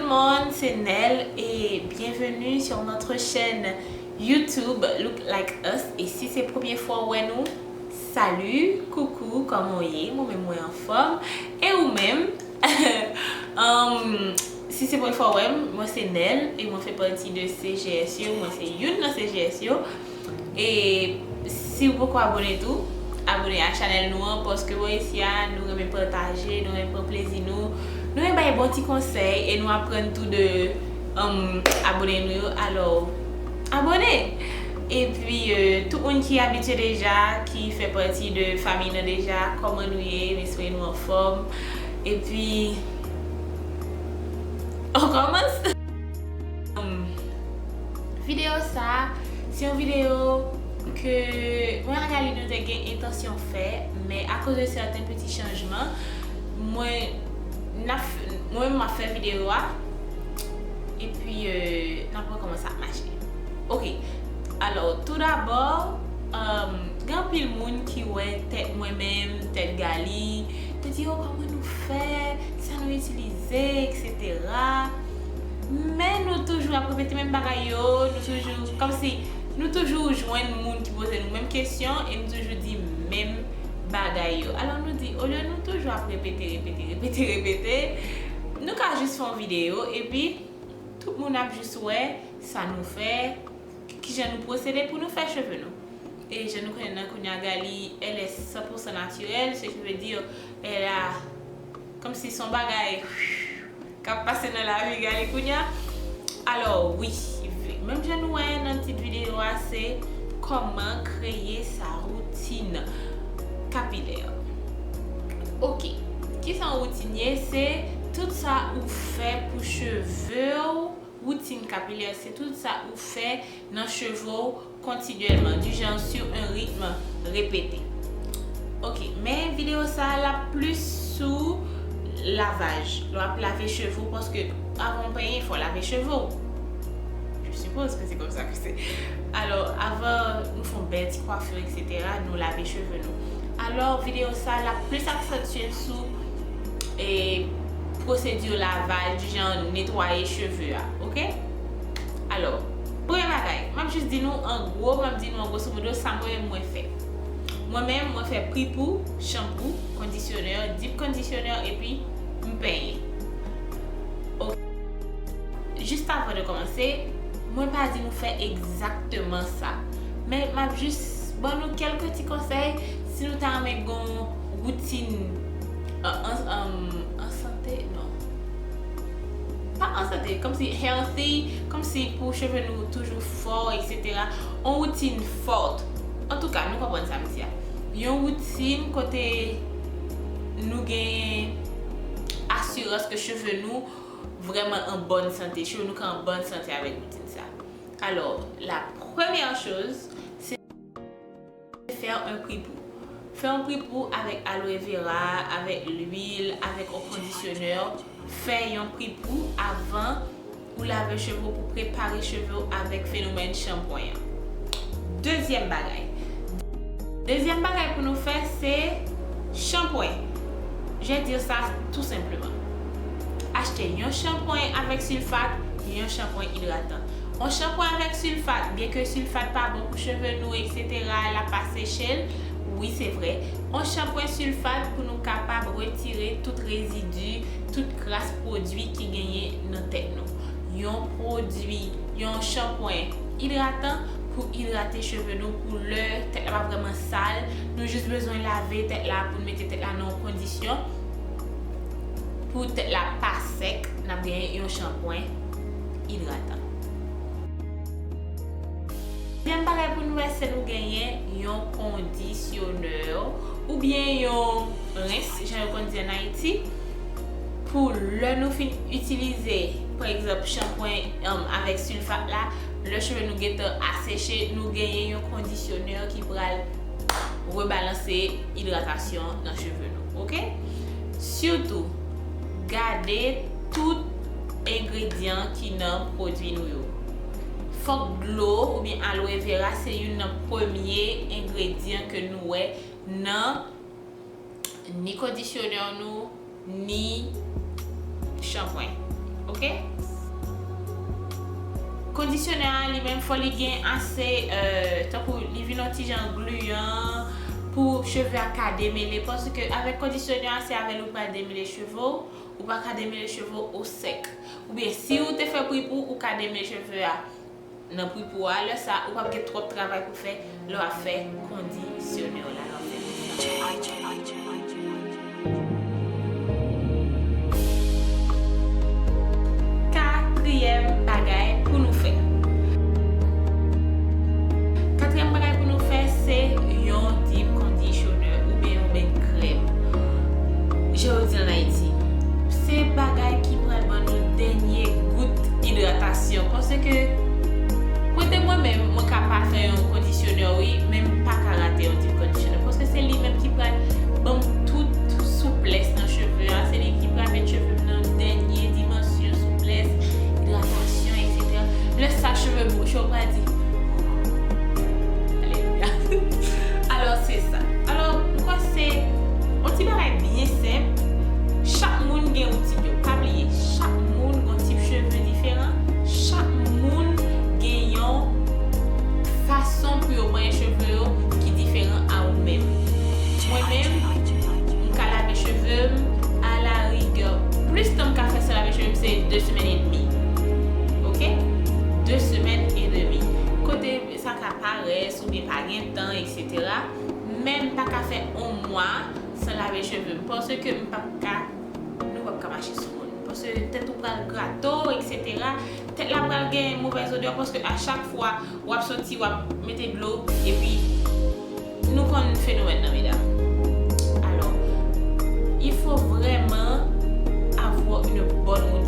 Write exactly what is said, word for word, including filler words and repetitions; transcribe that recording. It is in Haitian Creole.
Monde, c'est Nel et bienvenue sur notre chaîne YouTube Look Like Us. Et si c'est première fois ou nous, salut, coucou, comment on est? Moi-même, moi en forme. Et ou-même? Um, si c'est première fois ou, moi c'est Nel et moi fais partie de C G S yo, moi c'est youn nan C G S yo. E si w poko abòne tou, abòne a chanèl nou an, paske bò isi a, nou renmen pataje, nou renmen pran plezi nou, nou renmen bay bon ti konsèy e nou aprann tou de, um, abòne nou yo. Alò, abòne! Epi, euh, tout moun ki abitye deja, ki fè pati de fanmi nan deja, kòman nou ye? M espere nou anfòm. Epi, on kòmanse! Um, videyo sa, se yon videyo ke mwen ak Aline nou te gen entansyon fè, men akoz de sèten piti chanjman, mwen, n ap f-, mwen menm m ap fè videyo a, epi, euh, n ap wè kòman sa ap mache. Ok, alò, toudabò, um, gen anpil moun ki wè tèt mwen menm, tèt Galy, yo di, "Oh, kòman nou fè? Sa nou itilize, et cetera" Men nou toujou ap repete menm bagay yo, nou toujou, kòmsi, nou toujou jwenn moun ki poze nou menm kesyon e nou toujou di menm bagay yo. Alò nou di, olye nou toujou ap repete, repete, repete, repete, nou ka jis fè yon videyo, epi tout moun ap jis wè sa nou fè, kijan nou pwosede pou nou fè cheve nou. E jan nou konnen nan kounye a, Galy, elle est cent pour cent naturelle, ce qui veut dire, elle a, kòmsi se yon bagay k ap pase nan lavi Galy kounye a. Alò, wi, menm jan nou wè nan tit videyo a, se kòman kreye sa woutin kapilè. Ok, kisa yon woutin ye? Se tout sa ou fè pou cheve w. Woutin kapilè, se tout sa ou fè nan cheve w kontinyèlman, du genre sur un rythme répété. Ok, men videyo sa a, l ap plis sou lavaj. Lè w ap lave cheve w, paske avan w penyen, fò w lave cheve w. Je suppose que c'est comme ça que c'est. Alò, avan nou fè yon bèl ti kwafi, et cetera, nou lave cheve nou. Alò, videyo sa a, l ap plis aksantye sou e pwosedi lavaj, di jan netwaye cheve a, ok? Alò, premye bagay, m ap jis di nou an gwo, m ap di nou an gwoso modo sa mwen menm mwen fè. Mwen menm, mwen fè pripou, chanpou, kondisyonè, deep conditioner, epi m penyen. Ok. Jis avan de kòmanse, mwen pa di nou fè egzakteman sa, men m ap jis ban nou kèlke ti konsèy si nou ta renmen gen yon woutin, euh, an, an, an sante, non. Pa an sante, kòmsi healthy, kòmsi pou cheve nou toujou fò, et cetera. Yon woutin fò. Antouka, nou konprann sa m di a. Yon woutin kote nou gen asirans ke cheve nou vrèman an bòn sante, cheve nou ka an bòn sante avèk woutin sa. Alò, la première chose, c'est faire un pripou. Fè yon pripou avèk aloe vera, avèk lwil, avèk yon kondisyonè. Fè yon pripou avan ou lave cheve w pou prepare cheve w avèk fenomèn chanpwen an. Dezyèm bagay. Dezyèm bagay pou nou fè, se chanpwen. Je vais dire ça tout simplement. Achte yon chanpwen avèk silfat, yon chanpwen idratan. Yon chanpwen avèk silfat, byenke silfat pa bon pou cheve nou, et cetera, l ap pa seche l, wi, se vre. Yon chanpwen silfat pou nou kapab retire tout rezidi, tout kras pwodui ki genyen nan tèt nou. Yon pwodui, yon chanpwen idratan pou idrate cheve nou, pou lè tèt la pa vrèman sal, nou jis bezwen lave tèt la pou n mete tèt la nan yon kondisyon pou tèt la pa sèk, n ap genyen yon chanpwen idratan. Dezyèm bagay pou nou fè, se nou genyen yon kondisyonè oubyen yon rens, jan yo konn di ann Ayiti, pou lè nou fin itilize, pa egzanp, chanpwen, um, avèk silfat la, lè cheve nou gentan aseche, nou genyen yon kondisyonè ki pral rebalanse idratasyon nan cheve nou, ok? Sitou, gade tout engredyan ki nan pwodui nou yo. Fòk dlo oubyen aloe vera se youn nan premye engredyan ke nou wè nan ni kondisyonè nou, ni chanpwen. Ok? Kondisyonè a li menm fò li gen ase, euh, tankou li vin yon ti jan gliyan pou cheve a ka demele, paske avèk kondisyonè a se avè l ou pral demele cheve w, ou pa ka demele cheve w o sèk. Oubyen si ou te fè pripou, ou ka demele cheve a nan pripou a, lè sa ou p ap gen twòp travay pou fè lè w ap fè kondisyonè w la, lè w ap fè kondisyonè. Katriyèm bagay pou nou fè. Katriyèm bagay pou nou fè se yon deep conditioner oubyen yon bèk krèm. Jan yo di ann Ayiti, se bagay ki pral ban nou dènye gout idratasyon. Paske, kote mwen menm, mwen ka pa fè yon kondisyonè, wi, men m pa ka rate yon deep conditioner. Paske se li menm ki pral ban m tout souplès nan cheve a. Se li ki pral met cheve m nan dènye dimansyon souplès, idratasyon, et cetera. Lè sa, cheve m, cheve w pral di, Alelouya. Alò, se sa. Alò, m kwè se yon ti bagay byen senp. Chak moun gen woutin yo. Pa bliye, chak moun gen yon tip cheve diferan. Chak moun gen yon fason pou yo manyen cheve yo ki diferan a ou menm. Mwen menm, m ka lave cheve m, a la rigè, plis tan m ka fè san lave cheve m, se de semèn edmi. Ok? De semèn edmi. Kote sa ka parès oubyen pa gen tan, et cetera. Men m pa ka fè yon mwa san lave cheve m, paske m p ap ka, nou p ap ka mache sou moun. Paske tèt ou pral grate w, et cetera. Tèt la pral gen movèz odè, paske a chak fwa w ap soti, w ap mete dlo, epi nou konn fenomèn nan, medam. Alors, il faut vraiment avoir une bonne routine.